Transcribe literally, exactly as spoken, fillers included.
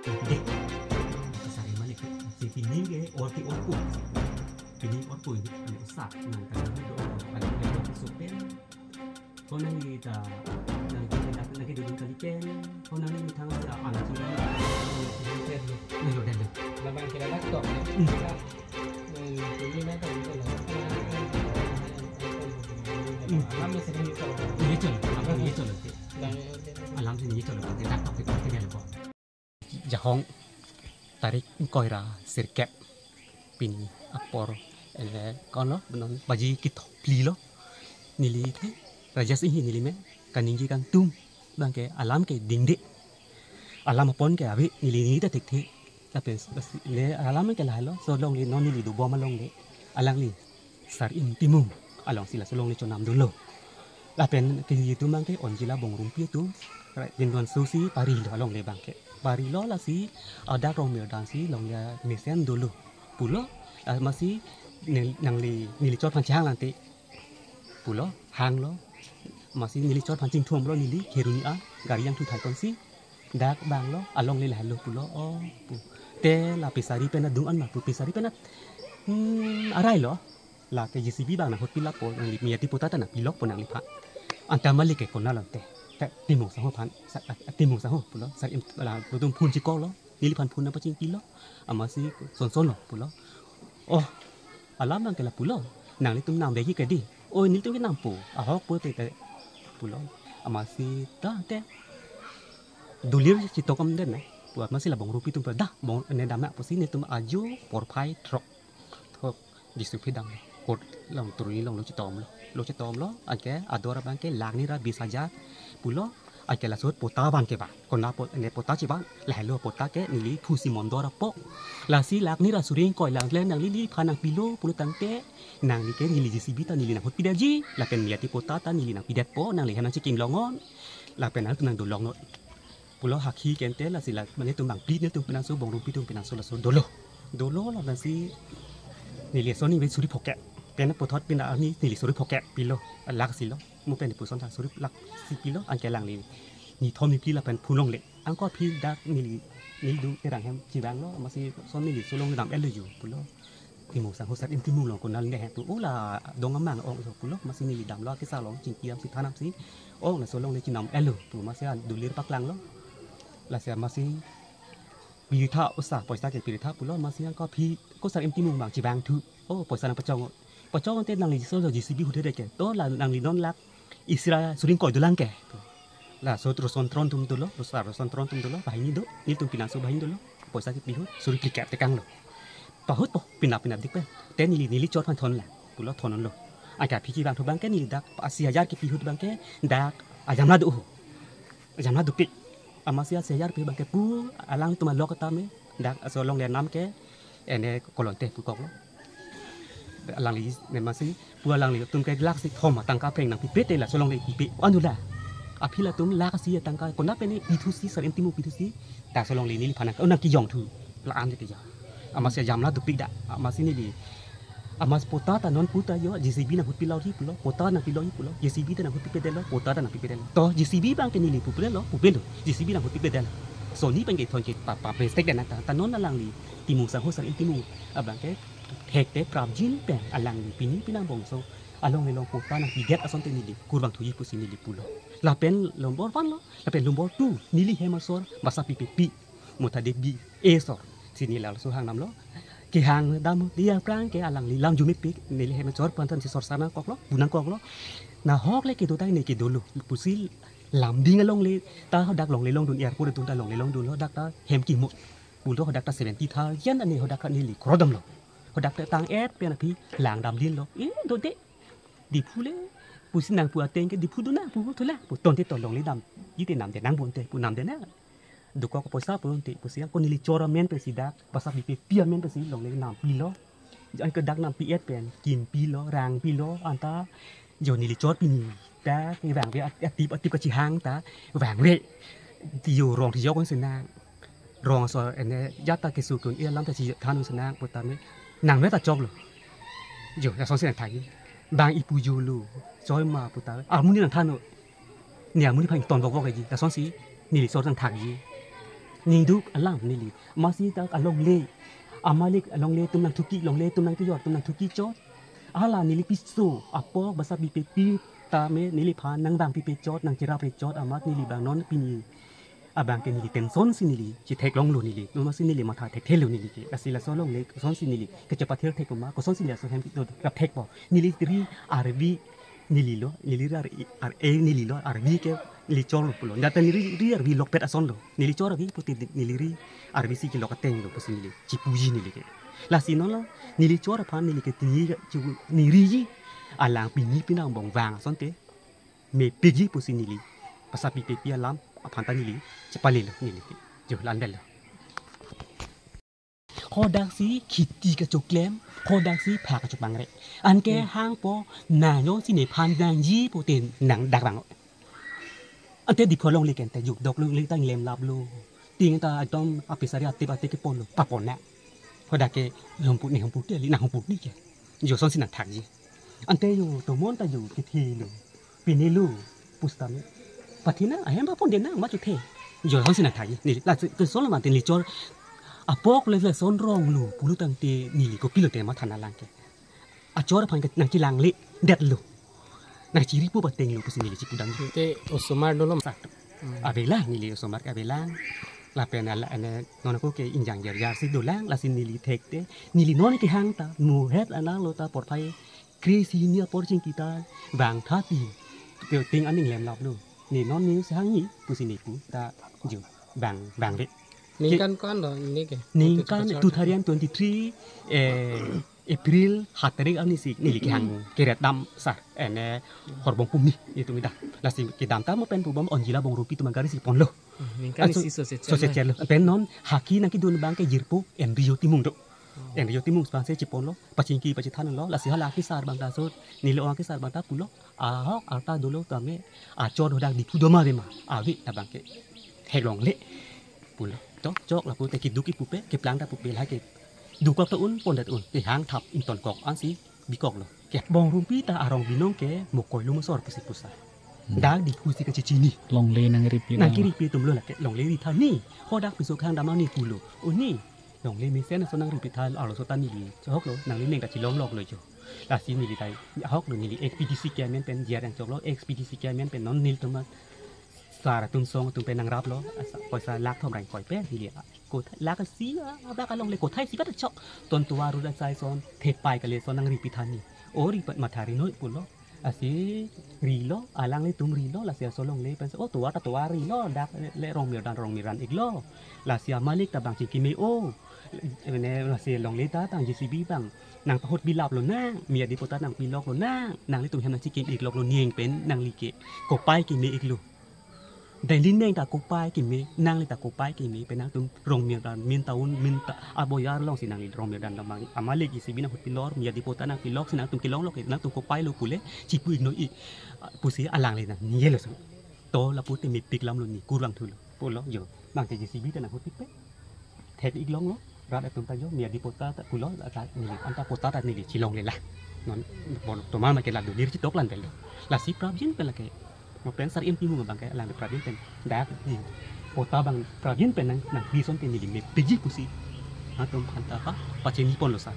Dek. Sari malik. Si pining ke or ke orpo. Pining orpo ini, anu sa, nang kan anu do, anu ke orpo supen. Ko nangli ta, nangli ta, nangli ta dudun kali pen. Ko nangli thang sa, anu si. Nang lo dan lo. Labang kira laptop. Hmm. Kita, eh, ini na kan itu lah. Hmm. Alam na sering itu. Ini col, alam ini col. Alam sini col. Tidak tak kita tidak lupa. Jahong tarik ingkoi ra sirkep pini apor, eh, kono benon baji kethom phli lo. Neli te Rajesh Inghi neli men, kaningje kangtung abang ke alam ke dingde. Alam apon ke ave, neli ni ta thekthe. Lapen ne alam ke lahai lo, so longle non neli dobom alongle. Alangli Sar-im Timung alongsi laso longle chonam dolo. Lapen ke itum abang ke Onjila Bongrumpi atum, ra-, Jindon Susi pari lo alongle abang ke. Pari lo lasi adak rong mir dan si longle mesen dolo. Pulo, ah, amatsi nel-, nangli, neli chot aphan chehang lante. Pulo, hang lo. Amatsi neli chot aphan chingthum lo neli, kheruni a, gari yang thu thai kon si. Dak abang lo, alongle lahai lo pulo, oh, pu. Te la Pisari pen adung an ma pu, Pisari pen at, hmm, arai lo. La ke J C B abang nang hut pilap po, nangli Miyati Pota ta nang pilok po nangliphan. Anta malik ke konat lo te. Te Timung Sangho aphan, sa, a, Timung Sangho pulo, Sar-im, la, latum phone chikok lo, neliphan phone nang pachingki lo. Amatsi son son lo pulo. Oh, alam abang ke la pulo. Nanglitum nang begi ke di. Oh, nelitum ke nang po. Ahok po te te pulo. Amatsi ta te. Dulir chitok am den na. Pu amatsi la Bongrumpi atum pu dah, bong ne dam na pusi netum ajo porphai throk. Throk Jisu phidang. Kot long turi long lo chitom lo. Lo chitom lo, anke ador abang ke lakh ni ra bis hajar pulo, anke laso pota abang ke ba. Konat po ne pota chiba, lahai lo pota ke neli phusi mondor apo. Lasi lakh ni ra suri ingkoi lang le nangli neliphan nang pilo pulo tangte, nangli ke neli J C B ta neli nang hut pidetji, lapen Miyati Pota ta neli nang pidet po, nangli hem nang chikim longon. Lapen nangtum nang dolong non. Pulo hakhi kente lasi la mane tum bang pli netum pinangso Bongrumpi atum pinangso laso dolo. Dolo la lasi neli ason ni ve suri phokep. Pen puthot pina ani neli suri phokep pilo. Lakh si lo. Mo pen puson thang suri lakh si pilo anke alangli ni thom ni phli lapen phone longle. Angko aphi dak neli, neli do erang hem chivang lo, amatsi son neli so longle dam-et lo ju pulo. Timung Sangho Sar-im Timung along konat le he pu, o la dong amang ong so pulo, amatsi neli dam lo, kesa long chingki dam si than dam si, ong laso longle chinam-et lo pu, amatsi an dulir paklang lo. Lasi amatsi piritha osa, poisa ke piritha pulo, amatsi angko aphi ko Sar-im Timung abang chivang thu. Oh, poisa nang pachong. Pachong te nangli so J C B hut he ke. To la nangli non lakh isi ra suri ingkoi dolang ke. Laso roson tron atum dolo, rosa roson tron atum dolo, banghini do, nelitum pinangso banghini dolo, poisa kepi ahut, suri phlikep tekang lo. Pahut po, pinap pinap dik pen. Te neli, neli chot aphan thon la, pulo thon lo. Anke aphi chivang thu abang ke neli dak, asi hajar kepi ahut abang ke, dak, ajamla do ho. Ajamla dopik. Amatsi asi hajar pi abang ke pu, alangtum alok tame, dak, aso longle nam ke, ene kolonte pu kok lo. Alangli ne amatsi pu alangli atum ke lakh si thom atangka phreng nang pipe te laso longle pipe. Anu la. Aphi latum lakh si atangka konat pen ne pithu si Sar-im Timung pithu si. Ta laso longle neliphan nang, oh, nang kijong thu. La an ke ja. Amatsi ajamla dopik da. Amatsi neli. Amatsi pota ta non puta jo, J C B nang hut pilo hi pulo. Pota nang pilo hi pulo. J C B ta nang hut pipe det lo. Pota ta nang pipe det lo. To J C B abang ke neli pupe lo, pupe lo. J C B nang hut pipe det lo. So ni pen ke thon ke pa, pa, bestek det na ta. Ta non alangli. Timung Sangho Sar-im Timung abang ke thekte prapjin pen alangli pini pinang bongso alongle long pota nang pidet asonte neli kurvangthuji pusi neli pulo. Lapen nombor one lo, lapen nombor two, neli hem asor basa pipe pi. Motha Devi asor. Si neli laso hang nam lo. Kehang dam dia prang ke alangli lam jumit pik, neli hem asor pantan si sor sana kok lo, bunang kok lo. Nahok le kedo tai ne kedo lo. Pusi lam ding alongle ta dak longle longdun airport atum ta longle longdun lo dak ta hem kimut. Pulo hadak ta seventy thousand ane hadak ta neli krodam lo. Hadak ta tang-et pen aphi lang dam din lo. Eh, do de. Diphu le. Pusi nang pu ateng ke Diphu do na pu thola. Pu tonte to longle dam. Ite nam de nang bonte pu nam de na. Dokok poisa pu tonte pusi angko neli chor amen pensi dak. Basa pipe pi amen pensi longle nam pilo. Anke dak nam pi-et pen, kim pilo, rang pilo, anta jo neli chor pini. Dak ni vangve at-, atip, atip kachihang ta, vangve. Tiyo rong tiyo kon senang. Rong so ene jata kesu kun ia lam ta si than senang putame. Nang ve ta chok lo. Jo, lason si nang thagi. Bang ipu jo lo. Choi ma putame. Armuni nang than lo. Ni armuni phang ton bok bok ji. Lasonsi neli sor nang thagi. Ningduk alam neli. Masi ta alongle. Amalek alongle atum nangthuki, longle atum nangkejor, atum nangthuki chot. Hala neli piso apok basa pipepi tame neliphan nangvang pipe chot, nangcherap re chot amat neli abang non pini abang ke neli tension si neli chetheklonglo neli. Nomasi neli matha thekthelo neli ke. Lasi laso alongle kosonsi neli kechepathir thek ma, kosonsi neli laso hem do rap thekpo. Neli ri arvi neli lo, neli ri ar, ar, eh, neli lo, arvi ke neli chorlo pulo. Jata neli ri arvi lokpet asonlo. Neli chor arvi puti neli ri arvi si kelok atenglo pusi neli chepuji neli ke. Lasi non lo, neli chor aphan neli ke tini chu neli riji. Alang pini pinang bong vang asonte mepikji pusi neli basa pipepi alam aphan ta neli chepalelo neli ke. Jo, la-an avelo. Hadak si kheti kachoklem, hadak si pha kachopangre. Anke Hmm. hangpo, nang jongsi nephan nangji pute nang dak vang. Ante Diphu alongle ke ante jo, dok longle ta inglem laplo. Ting ta ekdom apisari atip atip kepon lo, papon na. Hadak ke humpu ne humpu te li, nang humpu ne ke. Jo, kosonsi nangthakji. Ante jo, tomon ta jo kethelo, pinelo, pusitame. Pathina ahem ba pon de nang ma chothe. Jo, kosonsi nangthakji. Neli la kosonlo mate neli chor apok le lason ronglo pulo tangte neli kopilo te matha nanglang ke. Achor aphan ke nangchelangle detlo. Nangchiripo patenglo pusi neli chipudam. Te osomar dolo. Sa. Hmm. Avelang neli osomar ke avelang. Lapen ala ane non ako ke ingjang jarjar si dolang, lasi neli thekte. Neli non kehang ta muhet anang lo ta porphai kre-hini apor chingki ta vang tha pi. Te ting aning lem laplo. Ne non ne sehang ni pusi ne pu ta jo vang vangve. Ningkan ko-an do neli ke? Ningkan Kachor. Two thousand twenty-three, eh, April hat tarik arni si neli kehang keret dam sar ene Horbong Pumni itum ida. Lasi kedam ta mo pen pubom onjila Bongrumpi atum agari si ponlo. Hmm, ningkan Ah, so, isi so se so se chelo. Chelo. Pen non haki nangkedun abang ke jirpo Embryo Timung do. Oh. Embryo Timung abang si cheponlo, pachingki pachethanlo, lasi hala kesar abang ta so, neli ong kesar abang ta pulo, ahok arta dolo tame, achor hadak Diphu do ma ave ma, ave ta abang ke theklongle pulo. To, chok lapu te keduk kepu pe, keplang ta pupe la ke. Dukok ta un, pon ta un, kehang thap ingtonkok ansi bikoklo. Ke Bongrumpi ta arong binong ke mokoi lo mosor pusi pusa. Hmm. Dak Diphu si kachechini. Longle nangripi. Nangkiripi atum lo la ke, longle ri tha ni. Hadak piso khang dam ni pulo. O ni, longle mesen ason nangripi tha arloso ta neli. Choklo, nangli neng kachelom loklo jo. Lasi neli tai, ahoklo neli X P T C chairman pen J R Angchoklo, X P T C chairman pen non nelitum asar atum song atum pen nangraplo, asa, poisa lakh thom rang koi pen neli. Kothai, lak si, ah, abak alongle kothai si kat chok. Ton tovar ru da sai son, thepai kale son nangripi tha ni. O ri pat matha ri noi pulo. Lasi rilo, alanglitum rilo, lasi laso alongle pen, oh, tovar ta tovar rilo, dak le, le Rongmirdan, Rongmirdan iklo. Lasi amalek ta abang chingki me-o. Ene lasi longle ta abang J C B abang nangpahut pilap lonang, Miya Diphu ta nangpilok lonang, nanglitum hem nangchikim ik lok lo nieng pen nangli ke kopai keme iklo. Dai li neng ta kopai keme, nangli ta kopai keme, pen nangtum Rongmirdan, min ta un, min ta aboyar alongsi nangli Rongmirdan damang, amalek J C B nanghut pilor, Miya Diphu ta nangpilok si nangtum kelong lok, nangtum kopai lo pule, chipu ik noi, pusi alangli nang, niyelo sang. To lapu te mepik lam lo ni, kurvangthulo, pulo, jo, abang te J C B ta nanghut pipe. Thek ik longlo, rat atum ta jo, Miya Diphu ta ta pulo, la ta neli, anta patta ta neli chelongle la. Non, bon, tomar ma ke la dulir chitok lan tel do. Lasi prapjin pen la ke. Mo pen sar M P mung abang ke, lang prapjin pen. Dak, ni, patta abang prapjin pen nang, nangpi asonte neli mepikji pusi. Atum aphan ta pa, pachini ponlo sa.